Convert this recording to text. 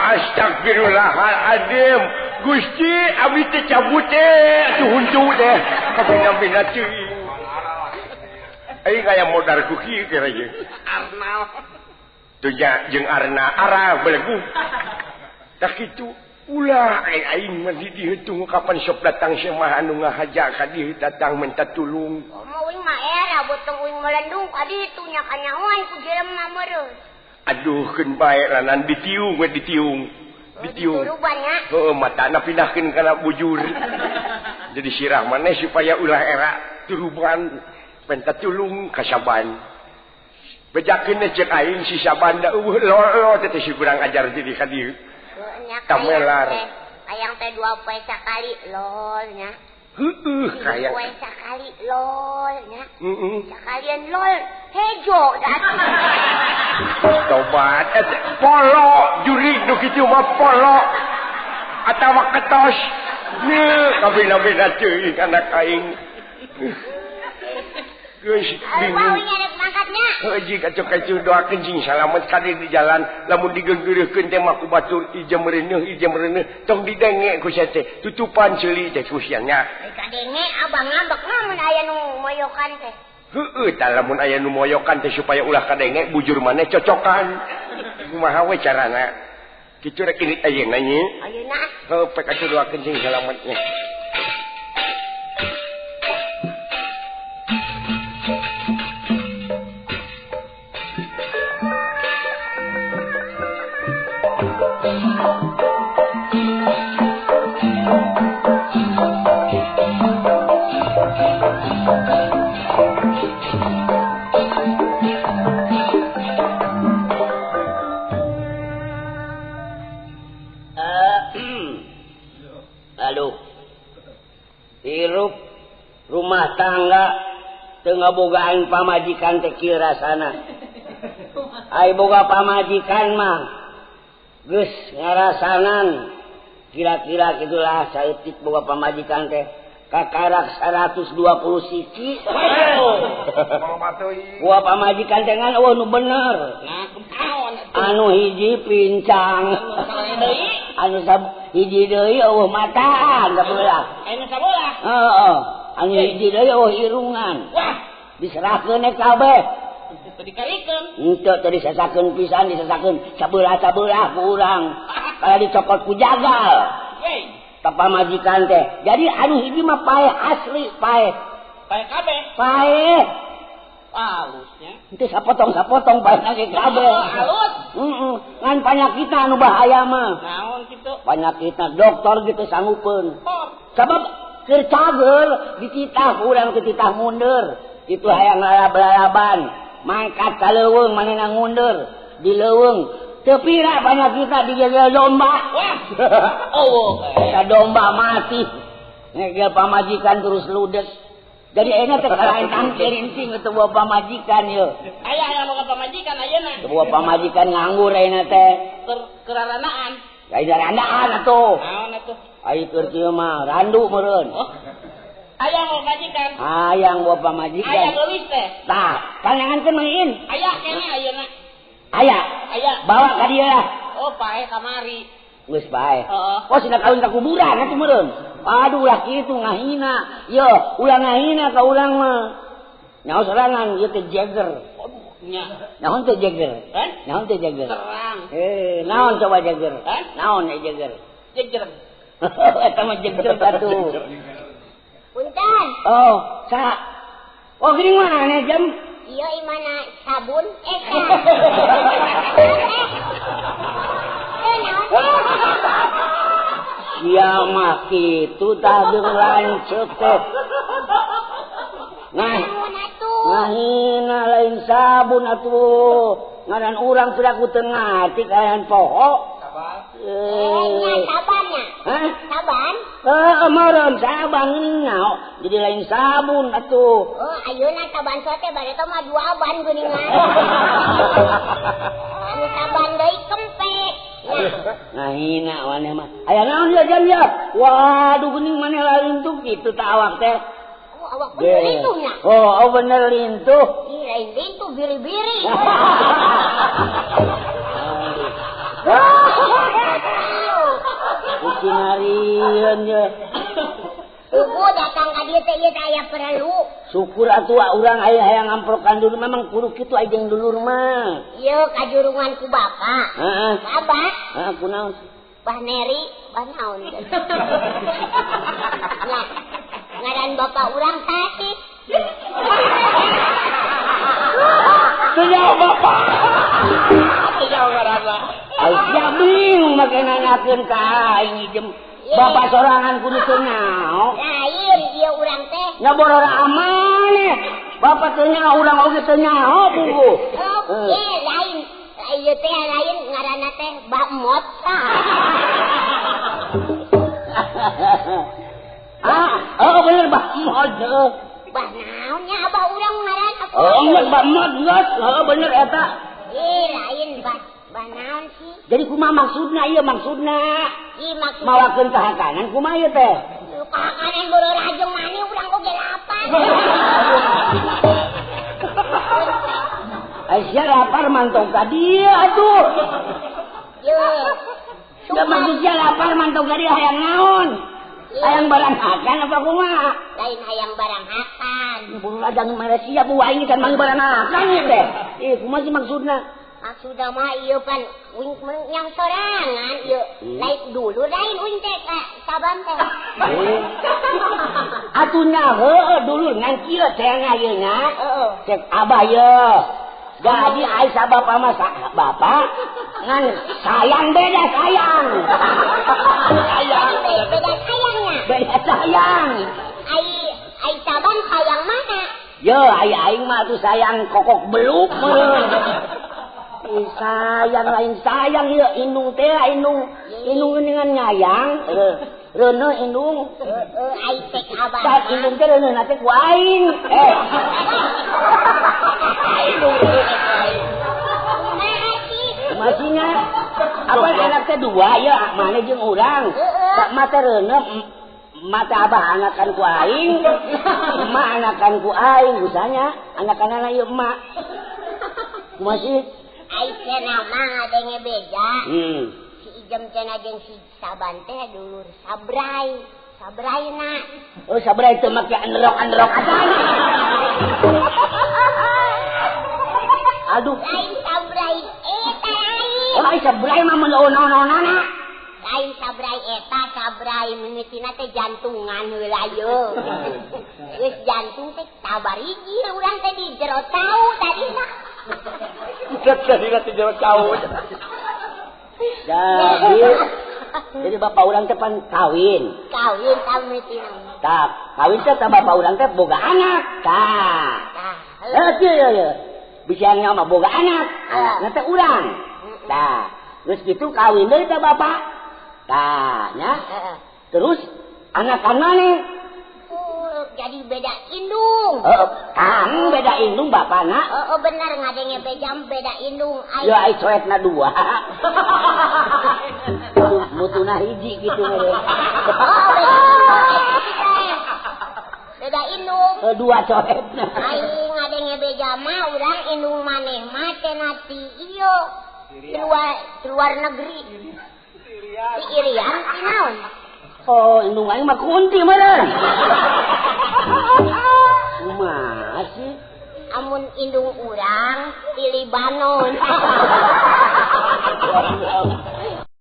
Astagfirullahaladzim. Gusti abdi teh cabut teh atuh huntu teh. Kabina-bina teuing. Aing aya modar ku kieu kira ye. Arnal. Tuh nya jeung Arna arah belegu. Tah kitu ulah aing mah di dieu tunggu kapan sok datang semah anu ngahaja ka dieu datang minta tulung. Komo uing mah era botong uing melendung ka ditu nya kanyahoan ku jelema meureun. Aduh keun bae ranan ditiung we ditiung. Ditiung. Heeh matana pindahkeun kana bujur. Jadi sirah maneh supaya ulah era turuban minta tulung ka Saban. Bejakeun cek aing si Saban da eueuh lo teh si kurang ajar jadi ka dieu. Kamelar. Hayang teh dua poe sakali lol nya. Heueuh hayang poe sakali lol nya. Heeh. Sakalian lol hejo da. Tobat polo jurig nu kitu mah polo atawa ketos. Ye kabina-bina teuing anak aing. Geus bingung. Heuh jig atuh doakeun jing salamet ka di jalan lamun digeunggeureuhkeun teh mah ku batur ijem reuneuh tong didenge ku sia teh tutupan ceuli teh ku sia nya. Kadenge abang ngambek mah mun aya nu moyokan teh. Heueuh tah lamun aya nu moyokan teh supaya ulah kadenge bujur maneh cocokan. Kumaha we carana? Kitu rek ini ayeuna nya. Ayeuna. Heuh pek atuh doakeun jing salamet nya. Aduh, hirup rumah tangga teu ngabogaan pamajikan teh kieu rasana. Ai boga pamajikan mah geus ngarasanan kira-kira kitulah saeutik boga pamajikan teh kakarak 120 siki. Boga pamajikan teh ngan eueuh nu bener. Anu hiji pincang. Anu hiji deui eueuh mataan sabelah. Anu sabelah. Heeh. Anu hiji deui eueuh irungan. Wah, diserahkeun kabeh. Teu dikalikeun. Henteu teu disesakeun pisan, disesakeun sabelah-sabelah ku urang. Kala dicokot ku jagal. Hei, pamajikan teh. Jadi anu hiji mah paeh asli, paeh. Paeh kabeh. Paeh. Halusnya. Henteu sapotong-sapotong paehna ge kabeh. Halus. Heeh. Ngan panyakitna anu bahaya mah. Naon kitu? Panyakitna dokter gitu sanggupeun. Oh. Sabab keur cager dititah urang titah mundur. Kitu hayang ngalab-lalaban. Mangkat ka leuweung manehna ngundur di leuweung. Teu pira panyakitna digegel domba. Wah. Eueuh. Eta domba mati. Ngegel pamajikan terus ludes. Jadi ayeuna teh kalain tangkir sing teu boga pamajikan yeuh. Aya aya boga pamajikan ayeuna. Teu boga pamajikan nganggur ayeuna teh. Kerarandaan. Lain randaan atuh. Naon atuh? Ai keur kieu mah randu meureun. Oh. Aya boga pamajikan. Hayang boga pamajikan. Aya geulis teh. Tah, panangankeun mah in. Aya keneh ayeuna. Aya. Aya. Bawa ka dieu lah. Oh, paeh kamari. Geus paeh. Heeh. Oh, sina kawin ka kuburan atuh meureun. Aduh ulah kitu ngahina. Yo, ulah ngahina ka urang mah. Nyaho sorangan ieu teh jeger. Aduh, nya. Naon teh jeger? Hah? Naon teh jeger? Terang. Naon coba jeger? Hah? Naon eh jeger? Jeger. Eta mah jeger atuh. Punten. Oh, sa. Oh, gini mana jam? Iya, imana sabun? Eh, sia mah kitu tah jeung lanceuk teh. Nah, ngahina lain sabun atuh. Ngaran urang piraku teu ngarti kayan poho. Nya sabannya. Hah? Saban? Heeh, meureun saban nyaho. Jadi lain sabun atuh. Oh, ayeuna saban teh bade teh mah dua ban geuningan. Anu saban deui kempe. Ngahina maneh mah. Aya naon ieu jam ya? Waduh geuning maneh lalintuh kitu tah awak teh. Oh, awak bener lintuh nya. Oh, oh bener lintuh. Ih, lain lintuh biri-biri. Cinarieun ye. Suku datang ka dieu teh ieu teh aya perlu. Syukur atuh urang aya hayang ngamprokan dulur memang kudu kitu aya jeung dulur mah. Ieu kajurungan ku bapa. Heeh. Abah. Heeh, kunaon? Bah Neri, bah naon. Nya, ngaran bapak urang tadi. Teu nyaho bapak. Teu nyaho ngaranna. Ai bingung make nanyakeun ka aing ijem. Bapak sorangan kudu teu nyaho. Lain ieu urang teh. Nya borora amane. Bapak teu nyaho urang oge teu nyaho buku. Oh, lain. Ieu teh lain ngaranna teh Mbak Mot. Ah, oh bener Mbak Mot. Bah naon nya abah urang ngaran aku. Oh, geus Mbak Mot geus. Heeh bener eta. Ih, lain Bah. Bah naon sih? Jadi kumaha maksudna ieu maksudna? Ih maksudna mawakeun kahakanan kumaha ieu teh? Kahakanan borora jeung maneh urang oge lapar. Aisyah lapar mantong ka dieu atuh. Ye. Da maksudnya lapar mantong ka dieu hayang naon? Hayang barang hakan apa kumaha? Lain hayang barang hakan. Buru ladang Malaysia bu aing kan mang barang hakan ieu teh. Ih kumaha sih maksudna? Maksudna mah ieu pan uing yang sorangan ieu. Lain dulu lain uing teh ka Saban teh. Atuh nya heueuh dulur ngan kieu teh ieu nya. Heeh. Cek abah ye. Jadi ai bapak mah bapak ngan sayang beda sayang. Sayang beda sayangnya. Beda sayang. Ai ai Saban sayang mana? Yo ai aing mah tuh sayang kokok beluk meureun. Ih sayang lain sayang ieu indung teh indung indung geuningan nyayang. Reuneuh indung. Heeh ai cek abah. Tah indung teh reuneuh na teh ku aing. Eh. Indung masihnya apa anak teh dua ya mana jeung urang. Tak mata reuneuh mata abah anakan ku aing, emak anakan ku aing usahanya anakan ieu emak. Masih ai cenah mah ngadenge beja. Si Ijem cenah jeung si Saban teh dulur Sabrai. Sabraina. Oh Sabrai teh make anderok-anderok acan. Aduh. Lain Sabrai eta lain. Oh ai Sabrai mah mun naon-naonana. Lain Sabrai eta Sabrai mimitina teh jantungan heula ye. Geus jantung teh tabariji urang teh di jero cau tadina. Tadina di jero cau. Jadi bapak urang teh pan kawin. Kawin mimitina. Tah, kawin teh bapak urang teh boga anak. Tah. Tah. Heuh ieu. Bisa nya mah boga anak. Anakna teh urang. Tah, geus kitu kawin deui teh bapak. Tah, nya. Terus anakan maneh? Jadi beda indung. Heeh, tang beda indung bapana. Heeh, bener ngadenge beja beda indung. Ya ai coetna dua. Mutuna hiji kitu mah. Oh, beda indung. Dua coetna. Ai ngadenge beja mah urang indung maneh mah cenah ti ieu. Luar negeri. Di Irian ti naon? Oh, indung aing mah kunti meureun. Kumaha sih? Amun indung urang di Libanon.